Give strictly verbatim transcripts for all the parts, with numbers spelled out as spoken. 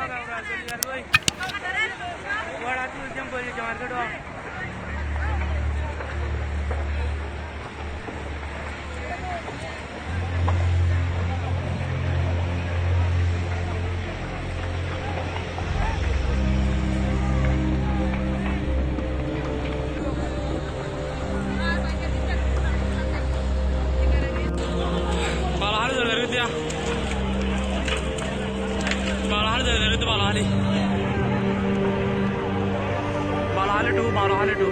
Bak Lahali dari, dari dia. Bak Lahali dari, dari itu Bak Lahali. Bak Lahali tu, Bak Lahali tu.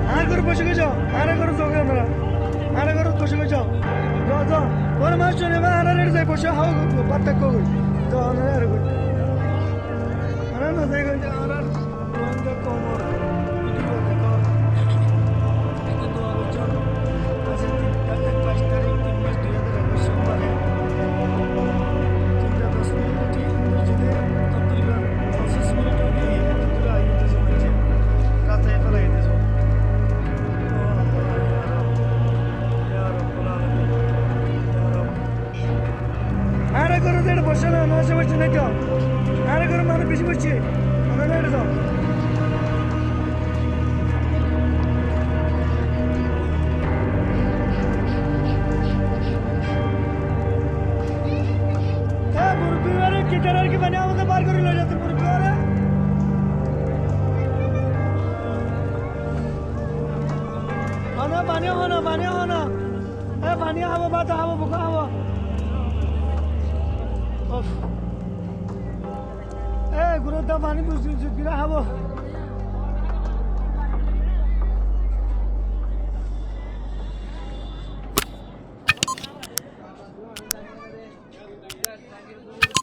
Hana guru poso kejo, hana guru soge mera, hana guru poso kejo. Jo, jo, orang masuk ni mah hana ada saya poso hau batak kau. Jo, hana ada guru. Hana ada saya kerja, hana ada. Keluarga Komor, video rekor. Itu dua lucu. Hasil tim, tanggal empat belas tarik tim mes dua ribu dua puluh sembilan. Cinta Tasmi di Indonesia, Abdullah, Francis Military, Abdullah, itu semua je. Rata itu lah itu semua. Oh, ya Rabb. Ya Rabbal Alamin. Ya Rabb. Hana guru dari bosan, hana sama cina kau. Hana guru mana bisi-bisi. Hana ada tu. Eh, buru-buru ada kita dari ke mana, apa kabar guru lo jatuh buru-buru ada? Hana, bani hana, bani hana. Eh, bani haba, bata haba, buka haba. Of. Eh, guru ta bani bus, bus, bus, bila haba.